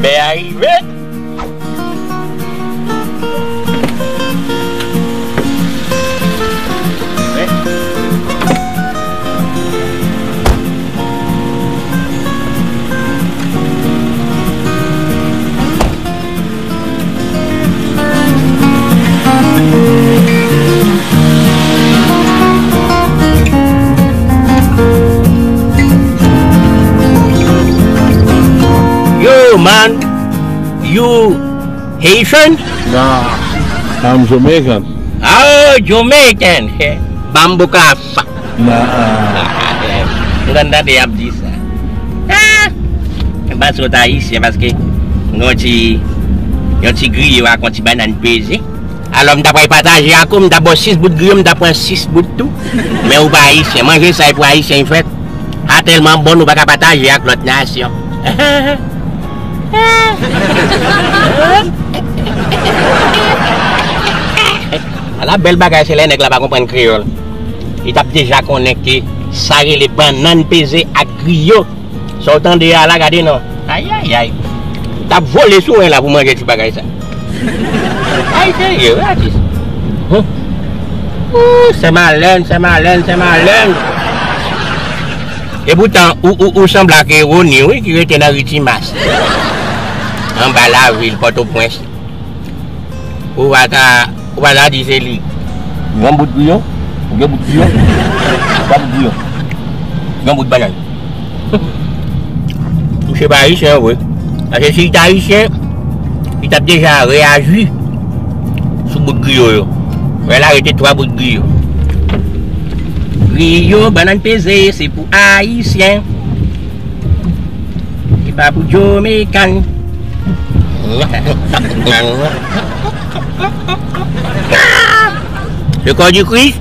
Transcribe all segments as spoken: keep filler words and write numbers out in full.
Bè a rive. Yo, man, you Haitian? Nah, I'm Jamaican. Oh, Jamaican. Bambucas. Nah. M konn tande y ap di sa. Ah! M panse w t ayisyen paske yon ti, yon ti griyo ak yon ti bannann peze. Alò, m ta pral pataje ak ou, m ta ba w sis bout griyo, m ta pran sis bout tou. Men ou pa ayisyen. Manje sa e pou ayisyen fèt. A tèlman bon, nou pa ka pataje ak lòt nasyon. Ala bèl bagay, se lè nèg la pa konprann kreyòl. Li t ap deja konnen ke sa rele bannann peze ak griyo. Sa w tande a la, gade non. Ayayay. T ap vole sou wen la pou manje ti bagay sa. Ay, serye, wi, atis. Huh. Ooh, Sè Malèn, Sè Malèn, Sè Malèn. E poutan, ou, ou, ou sanble ak Eroni, wi, ki rete nan Ri Timas. Anba lavil Pòtoprens. Ou pa ta, ou pa ta di se li. Yon bout griyo, ou gen bout griyo, twa bout griyo, yon bout bannann. Misye pa ayisyen vre. Paske si li t ayisyen, li t ap deja reyaji sou bout griyo yo. Wè la rete twa bout griyo. Griyo, bannann peze, se pou ayisyen. Se pa pou Jamaican. Le corps du Christ.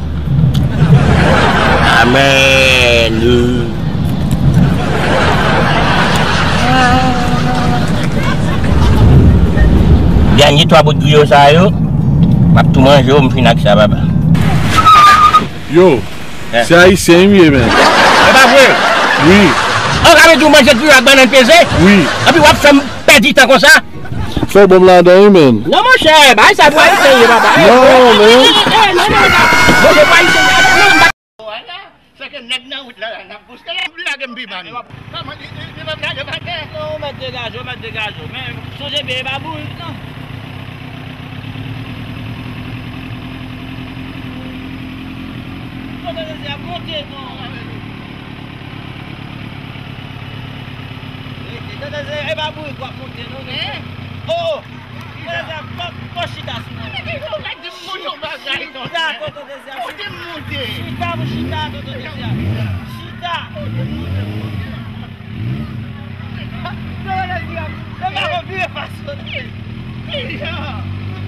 Amen. Dènye twa bout griyo sa yo, m ap tou manje yo, m fin ak sa, papa. Yo, se ayisyen m ye, men. Se pa vre? Wi. An ka mete w manje griyo ak bannann peze? Wi. Epi w ap fè m pèdi tan konsa? Fè bon m ladan wi, men. Non, monchè, bagay sa pou ayisyen ye, papa. Non, men. Eh, non, non, non. Monchè, pou ayisyen ye. Non, m pa... Vwala, sa ke nèg nan wout la, la, n ap bouse la, lage m pi ba nou. Kòman li, li, li mèt lage m atè? Non, ou mèt degaje, ou mèt degaje. Men, sonje byen, e pa bourik, non. Tonton Dezi ap monte, non. Rete, Tonton Dezi, e pa bourik w ap monte, non, Dezi. Oh, oh. Tonton Dezi ap, fò, fò chita sou mwen. Chita, Tonton Dezi ap, chita. Chita, pou chita, Tonton Dezi ap. Chita. Tonton Dezi ap, e pa konn vire fason.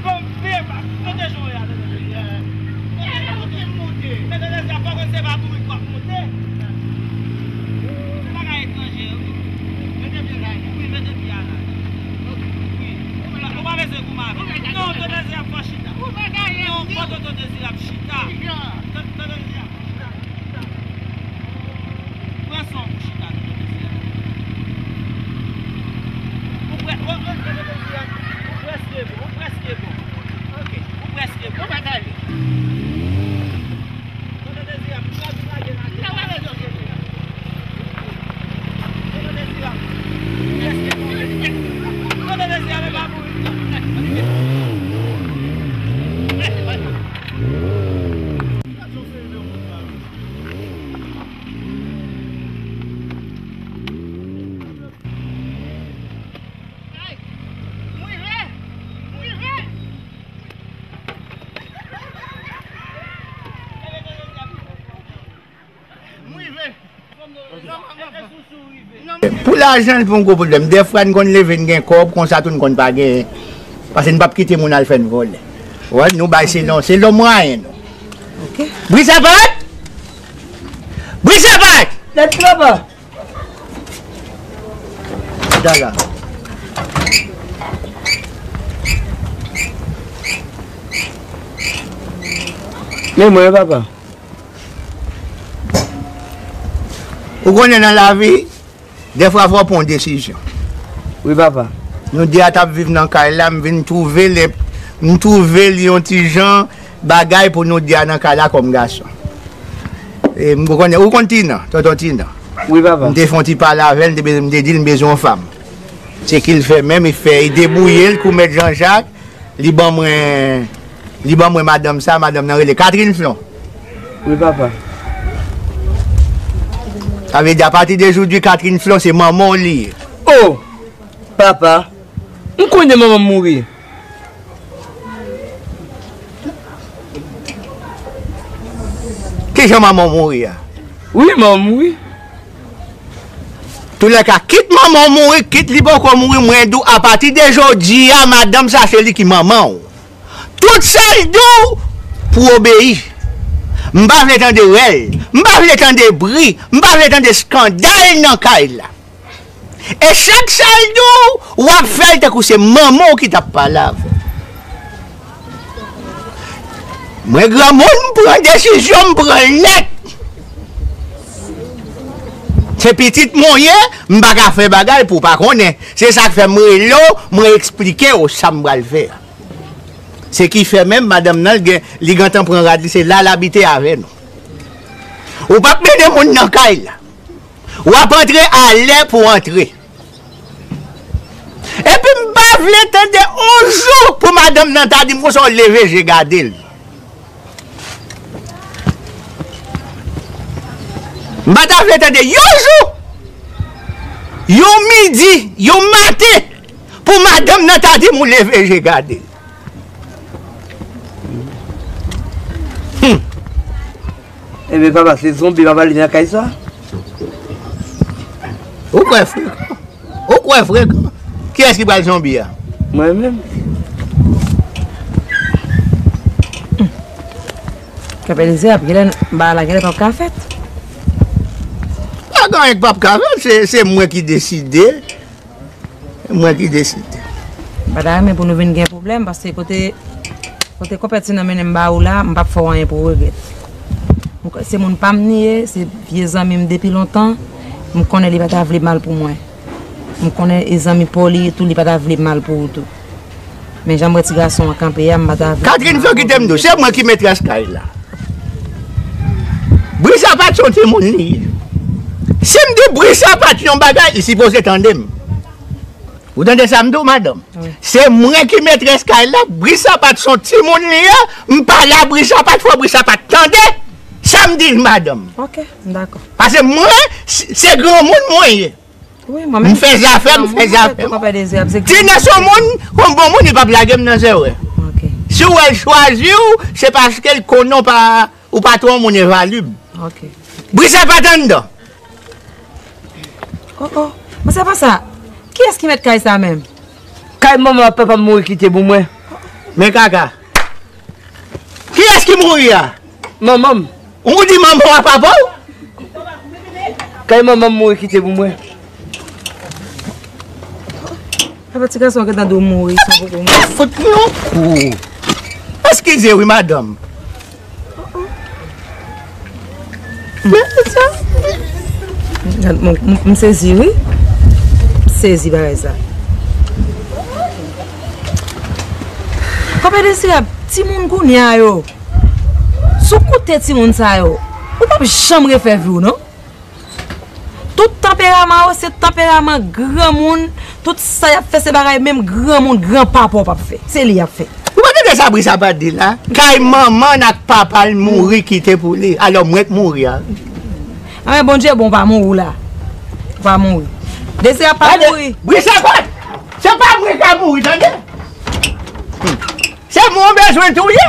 Bon, vire fason. Kote jou ya, Tonton Dezi ap? Tonton Dezi ap, fò konn se pa bourik w ap monte. Se bagay etranje yo. Mete pye la. Wi, mete pye a la. Wi. Ou pa bezwen goumen avè m. Non, Tonton Dezi ap fò chita. Non, fò Tonton Dezi ap chita. Tonton Dezi ap chita. Pran san w pou chita, Tonton Dezi ap. Ou prè-, ou, ou, Tonton Dezi ap, ou prèske bon, ou prèske bon. Ok. Ou prèske bon. Ou pa gade. Pou lajan, l pa yon gwo pwoblèm. Dèfwa, n konn leve, n gen kòb, konsa tou, n konn pa genyen. Paske n p ap kite moun al fè n vòlè. Wè, nou bay selon, selon mwayen nou. Ok. Bri sapat! Bri sapat! Tèt papa! Dada. Men mwen, papa. Ou konnen nan lavi, dèfwa fò w pran yon desizyon. Wi, papa. Nou de a t ap viv nan kay la, m vin twouve l, m twouve l yon ti jan bagay pou nou de a nan kay la kòm gason. E m konnen, ou konn Tinan, tonton Tinan. Wi, papa. M te fè yon ti pale avè l, m te, be- m te di l m bezwen yon fanm. Se ki l fè menm, li fè, li debouye l kou mèt Jan Jak, li ban mwen, li ban mwen madanm sa, madanm nan rele Catherine Flon. Wi, papa. Sa vle di, apati de jodi, Catherine Flon se manman w li ye. Oh! Papa, m konnen manman m mouri. Kijan manman w mouri a? Wi, manman m mouri. Toulèka, kit manman w mouri, kit li poko mouri, mwen di w, apati de jodi a, madanm sa, se li ki manman w. Tout sa l di w, pou w obeyi. M pa vle tande rèl, m pa vle tande bri, m pa vle tande eskandal nan kay la. E chak sa l di w, w ap fè l tankou se manman w ki t ap pale avè w. Mwen granmoun, m pran desizyon, m pran l nèt. Se pitit mwen w ye, m pa ka fè bagay pou w pa konnen. Se sa k fè m rele w, mwen eksplike w sa m pral fè a. Se ki fè menm madanm nan, l gen, li gentan pran rad li, se la l abite avè nou. Ou p ap mennen moun nan kay la. W ap antre a lè pou w antre. Epi m pa vle tande on jou pou madanm nan ta di m konsa w leve je gade l. M pa ta vle tande yon jou, yon midi, yon maten, pou madanm nan ta di m ou leve je gade l. Hmm. Ebyen, papa, se zonbi papa li nan kay sa? Ou kwè frekan? Ou kwè frekan? Kiyès ki pral zonbi a? Mwen menm. Kapèlize ap genlè, bagay la genlè p ap ka fèt. Pa gen anyen k p ap ka fèt, se, se mwen ki deside. Mwen ki deside. M pa ta renmen pou nou vin gen pwoblèm, paske kote, kote konpè Tinan mennen m ba ou la, m p ap fè w anyen pou w regrèt. M k- Se moun pa m li ye, se vye zanmi m depi lontan. M konnen li pa ta vle mal pou mwen. M konnen e zanmi pa w li ye tou, li pa ta vle mal pou ou tou. Men jan m wè ti gason an kanpe a, m pa ta vle Catherine Flon, kite m di w, se mwen ki metrès kay la. Brisa pa t se yon timoun li ye. Si m di Brisa pa t yon bagay, li sipoze tande m. Ou tande sa m di w, madanm? Wi. Se mwen ki metrès kay la, Brisa pa t se yon timoun li ye, m pale a Brisa pa t fò, Brisa pa t tande sa m di l, madanm. Ok, m dakò. Paske mwen, se se granmoun mwen ye. Wi, mwen menm. M fè zafè m, m fè zafè m. Konpè Dezi ap se Ti nan se yon moun, yon bon moun, li p ap lage m nan zèwè. Ok. Si w wè l chwazi w, se paske l konnen w pa, ou pa twò yon moun envalib. Ok. Brisa pa t anndan. Oh, oh. Men se pa sa. Kiyès ki mèt kay sa menm? Kay manman ak papa m mouri kite pou mwen. Men kaka. Kiyès ki mouri a? Manman m. Ou di manman w ak papa w? Kay manman m mouri kite pou mwen. Apa ti gason gentan di w mouri san poko mouri? Fout mwen yon kou. Eskize wi, madanm. Gad, m, m, m sezi wi. M sezi bagay sa. Konpè Dezirab, timoun kounye a yo, si w koute timoun sa yo, ou p ap janm refè vi w non. Tout tanperaman yo se tanperaman granmoun. Tout sa y ap fè se bagay menm granmoun, granpapa w p ap fè. Se li y ap fè. Ou pa tande sa Brisa pa t di la? Kay manman n ak papa l mouri kite pou li. Alò mwen k mouri a. Anben Bondye bon, w pa mouri w la. W pa mouri. Dezirab pa mouri. Brisa pa, se pa mwen k ap mouri, tande. Se mwen w bezwen touye.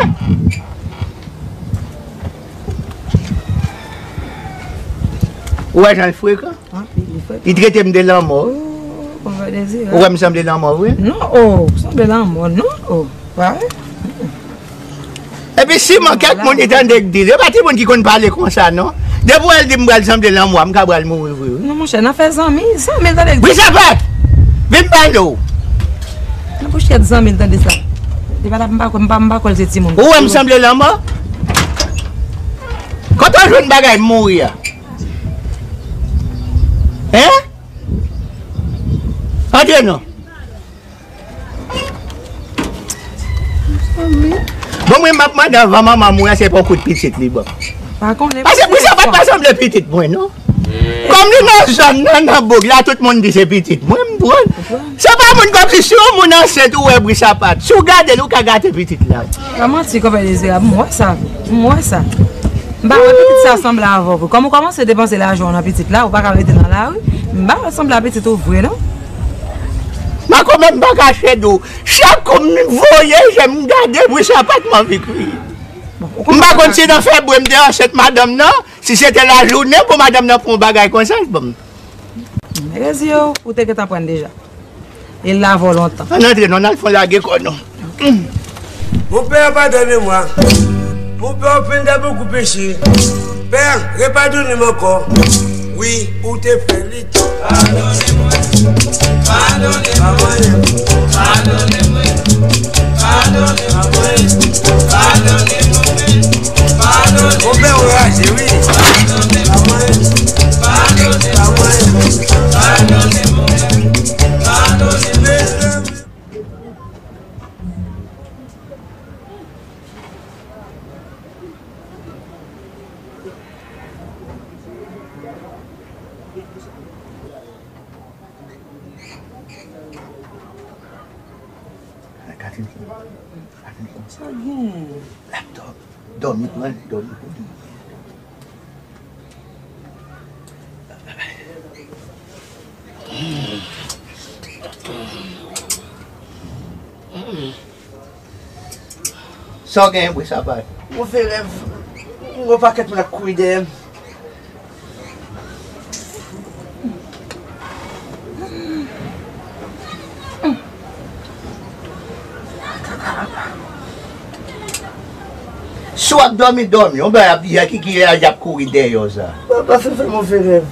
Ou wè jan l frekan? Anpil, li frekan. Li trete m de lanmò wi. Oh, konpè Dezirab. Ou wè m sanble lanmò vre? Non, oh, ou sanble lanmò, non, oh. Pa vre? Epi siman kèk moun li tande k di l, e pa timoun ki konn pale konsa non. Depi w wè l di m pral sanble lanmò a, m ka pral mouri vre wi. Non monchè, n ap fè zanmi, zanmi l tande k di. Wi, sa fè! Vin pale w. Nan bouch kèt zanmi l tande sa. Li pa t ap, m pa kwè, m pa, m pa kwè l se timoun. Ou wè m sanble lanmò? Kote w jwenn bagay m mouri a? Hein? Antre non. M ap mande anvan manman m wè se pa yon kout pitit li ban m. Pa konnen. Paske Bri Sapat pa sanble pitit mwen, non. Kòm li nan zòn nan, nan boug la, tout moun di se pitit mwen, m pran. Se pa moun kòm si, si yon moun ansent ou wè Bri Sapat, si w gade l, ou ka gate pitit la. Pa manti, Konpè Dezirab, m wè sa vre. M wè sa. M pa wè pitit sa sanble avè w vre. Kòm ou kòmanse depanse lajan w nan pitit la, ou pa ka mete nan lari. M pa wè l sanble a pitit ou vre, non. Makomè, m pa kache di w. Chak kou m voye je m gade Bri Sapat, m anvi kriye. M pa konn si nan febwari m te ansent madanm nan, si se te lajounen pou madanm nan pran yon bagay konsa, bon. Rezi yo, ou te gentan pran deja. E l la avè w lontan. Ann antre non, n al fè yon lage kò nou. Mon père, pardonne-moi. Mon père, open dè bokou peche. Père, repadone-moi encore. Wi, ou te fè li tou. Padone mwen, padone mwen, padone mwen, padone mwen, padone mwen, padone mwen, padone mwen. Mon père, ou raje, wi. Padone mwen, padone mwen, padone mwen, padone mwen. Katin, Katin, sa gen? Laptop. Dòmi, pran, dòmi. Sa w genyen, Bri Sapat? Move rèv. M wè yon pakèt moun ap kouri dèyè m. Si w ap dòmi, dòmi. Yon bagay ap di a ki, ki lè y ap kouri dèyè w sa. Papa, se fè move rèv.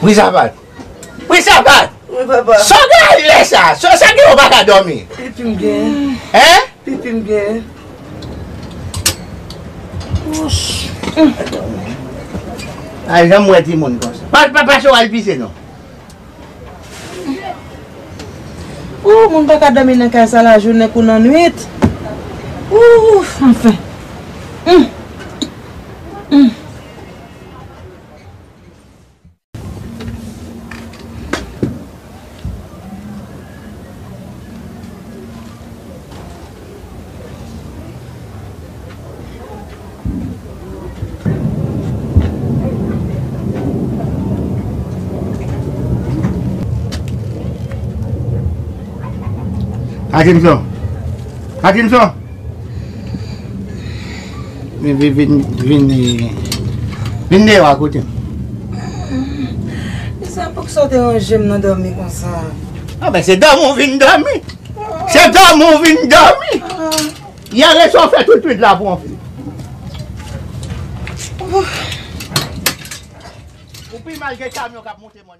Wi, Sapat. Wi, Sapat. Wi, papa. Sa w gen lè sa? Sa, sa gen ou pa ka dòmi? Pipi m gen. Hein? Pipi m gen. Ay, janm wè timoun konsa. Pa, pa, pa, se w al pise, non. Ou, moun pa ka dòmi nan kay sa lajounen kou nan nwit. Ou, anfen. Hum. Hum. Katinson. Katinson. Vin, vin, vin, vin, vin deyò a kote m. Sa poukisa w te ranje m nan dòmi konsa? A, men se dòmi w vin dòmi. Se dòmi w vin dòmi. Yè resi w fè tout nwit la pou yon fi. Ou pi mal ke kamyon k ap monte mòn.